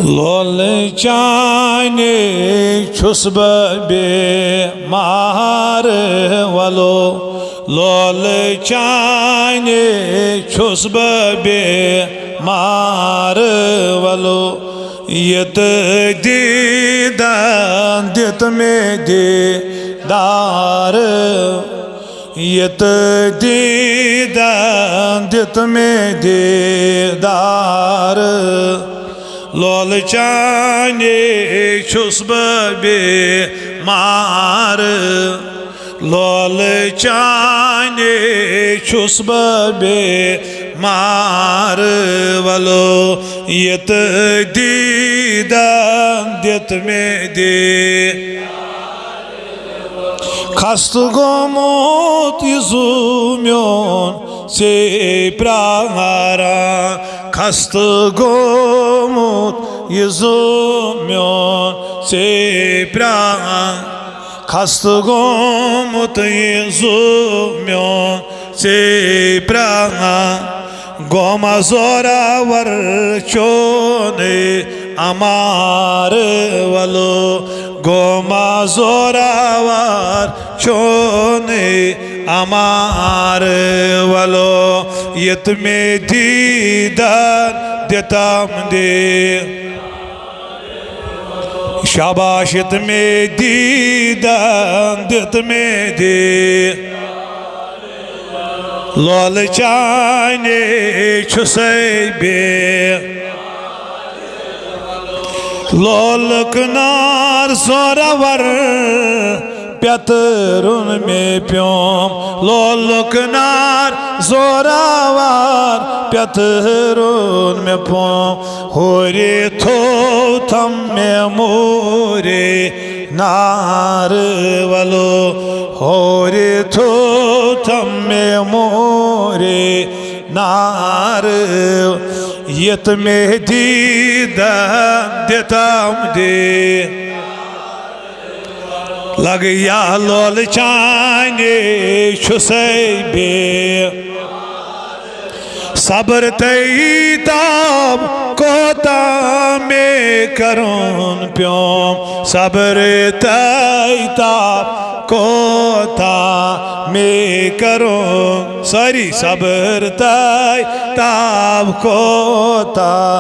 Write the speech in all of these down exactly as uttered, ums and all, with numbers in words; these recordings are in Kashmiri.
لولہٕ چانے چھُس بہٕ بیمار ولو، لولہٕ چانے چھُس بہٕ بیمار ولو۔ یہِ تہٕ دیٖدن دیُت مےٚ دیٖدار، یہِ تہٕ دیٖدن دیُت مےٚ دیٖدار۔ لولہٕ چانے چھُس بہٕ بیمار، لولہٕ چانے چھُس بہٕ بیمار ولو۔ یہِ تہٕ دیٖدن دیُت مےٚ دیٖدار۔ خستہٕ گوٚمُت یہِ زُو میون ژے پرٛاران، خستہٕ گوٚمُت یہِ زُو میون ژے پرٛاران، خستہٕ گوٚمُت یہِ زُو میون ژے پرٛاران۔ گوٚما زوراور چونُے امار ولو، گوٚما زوراور چونُے امار ولو۔ یہِ تہٕ مےٚ دیٖدن دیُتم دِ، شاباش، یہِ تہٕ مےٚ دیٖدن دیُت مےٚ دِ۔ لولہٕ چانے چھُسے بے، لولُک نار زورور پٮ۪تہٕ روٚن مےٚ پیوم، لولُک نار زورور پٮ۪تہٕ روٚن مےٚ پیوم۔ ہورِ تھوٚو تھم مےٚ مورِ نار ولو، ہورِ تھوٚو تھم مےٚ مورِ نار، یہِ تہٕ مےٚ دیٖدن دیُتم دِ۔ لگہٕ یا لولہٕ چانے چھُسے بے، صبر تہٕ تاب کوتاہ مےٚ کرُن پیوم، صبر تہٕ تاب کوتاہ مےٚ کرُن، سٲری، صبر تہٕ تاب کوتاہ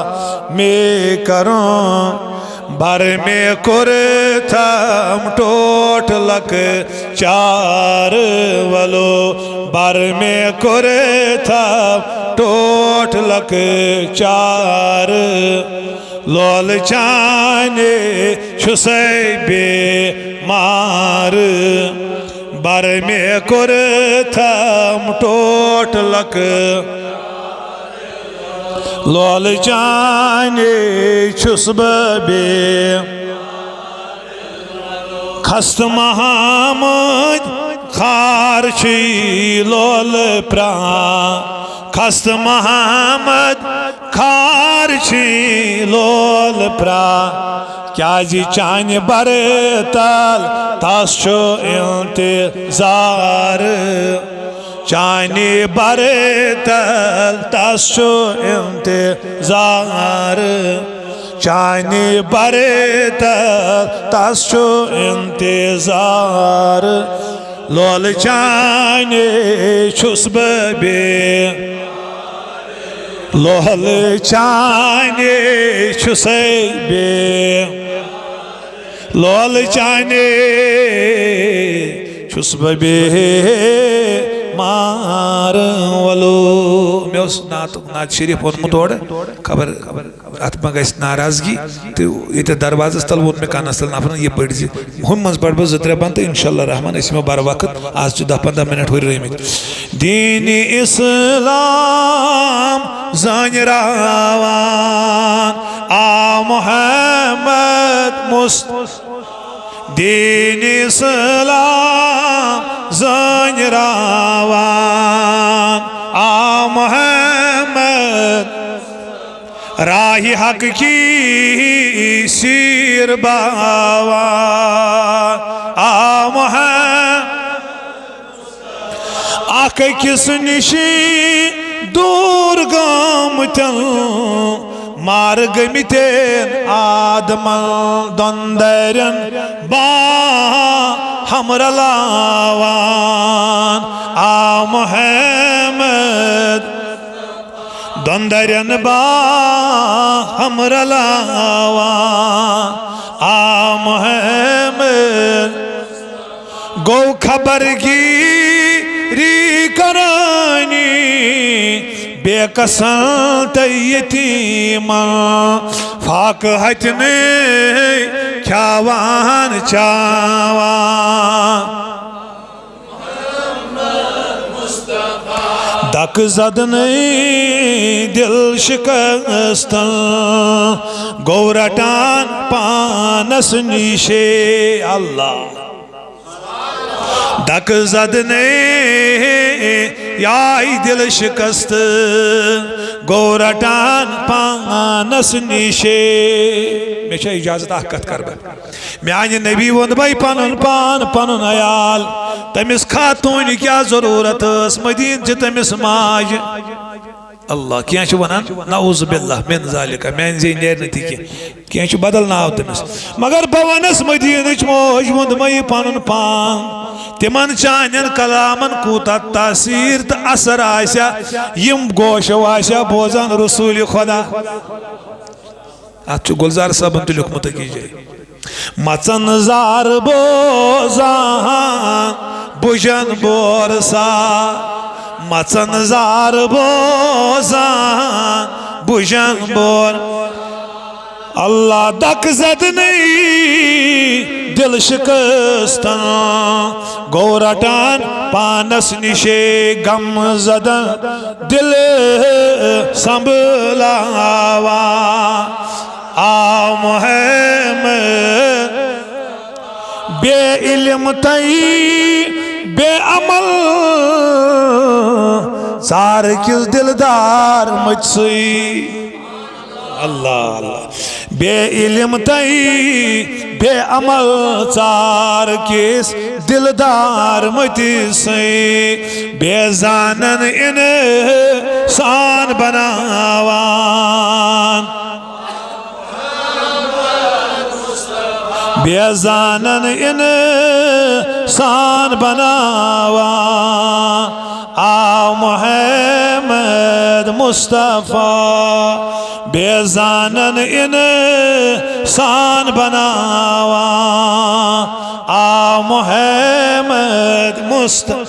مےٚ کرُن۔ بر مےٚ کوٚر تھم ٹوٹھ لۄکچار ولو، بر مےٚ کوٚر تھم ٹوٹھ لۄکچار۔ لولہٕ چانے چھُسے بے مار، بر مےٚ کوٚر تھم ٹوٹھ لۄکچار۔ لولہٕ چانے چھُس بہٕ بے، خستہٕ محمد خار چھُے لولہٕ پران، خستہٕ محمد خار چھُے لولہٕ پران۔ کیازِ چانہِ بر تل تس چھُ انتظار، چانہِ بر تل تس چھُ انتظار، چانہِ بر تل تس چھُ انتظار۔ لولہٕ چانے چھُس بہٕ بے، لولہٕ چانے چھُسے بے، لولہٕ چانے چھُس بہٕ بے مار ولو۔ مےٚ اوس نعتُک، نعت شریف اوٚنمُت اورٕ، خبر اتھ ما گژھِ ناراضگی، تہٕ ییٚتہِ دروازس تل ووٚن مےٚ کانس تل نفرن، یہِ پٔرۍ زِ۔ ہُمہِ منٛز پرٕ بہٕ زٕ ترٛےٚ بند تہٕ انشاءاللہ الرحمن أسۍ یِمو بر وقت۔ آز چھِ دَہ پنٛداہ منٹ ہُرۍ رٲومٕتۍ۔ دین اسلام زٲنۍ راوان آ محمد مصطفیٰ۔ دین اسلام زٲنۍ راوان آ محمد، راہِ حق کی سیر باوان آ محمد۔ اکھ أکِس نِش دوٗر گٲمٕتٮ۪ن مار گٔمٕتٮ۪ن آدمن دۄن دَرٮ۪ن باہم رلاوان آو محمد۔ دۄن دَرٮ۪ن باہم رلاوان آو محمد۔ گوٚو خبر گیٖری کرٲنی بے کسن تہٕ یتیٖمن، فاقہٕ ہتہِ نٕے کھیاوان چاوان۔ دکہٕ زدنٕے دل شکستن، گوٚو رٹان پانس نِشے۔ اللہ۔ دکہٕ زدنٕے یاے دل شکست، گوٚو رٹان پانس نِشے۔ مےٚ چھےٚ اجازت، اکھ کتھ کرٕ بہٕ۔ میانہِ نبی ووٚن بے پنُن پان، پنُن عیال۔ تٔمِس خاتوٗنہِ کیٛاہ ضروٗرت ٲس؟ مدیٖنہٕ چھِ تٔمِس ماجہِ۔ اللہ، کینٛہہ چھِ ونان، نعوذ باللہ من ذالک، میانہِ زیٚیہِ نیرِ نہٕ تہِ کینٛہہ۔ کینٛہہ چھُ بدل ناو تٔمِس۔ مگر بہٕ ونس، مدیٖنٕچ موج ووٚن مےٚ یہِ پنُن پان۔ تِمن چانٮ۪ن کلامن کوٗتاہ تاثیر تہٕ اثر آسہِ، یِم گوشو آسہِ بوزان رسول خدا۔ اتھ چھُ گلزار صٲبن تہِ لیوٗکھمُت أکِس جایہِ۔ مژن زار بوزان بُجن بور سا، مژن زار بوزان بُجن بور۔ اللہ، دکہٕ زدنٕے دل شکستن، گوٚو رٹان پانس نِشے غم زدن دل سنبھلاوان۔ آو محمد بے علم تئی بے عمل، ژار کِس دلدار مٔتۍ سٕے۔ اللہ، اللہ۔ بے علم تئی بے عمل، ژار کِس دلدار مٔتۍ سٕے۔ بے زانن انسان بناوان، بے زانن انسان بناوان آو محمد مصطفیٰ۔ بے زانن انسان بناوان آو محمد مصطفیٰ۔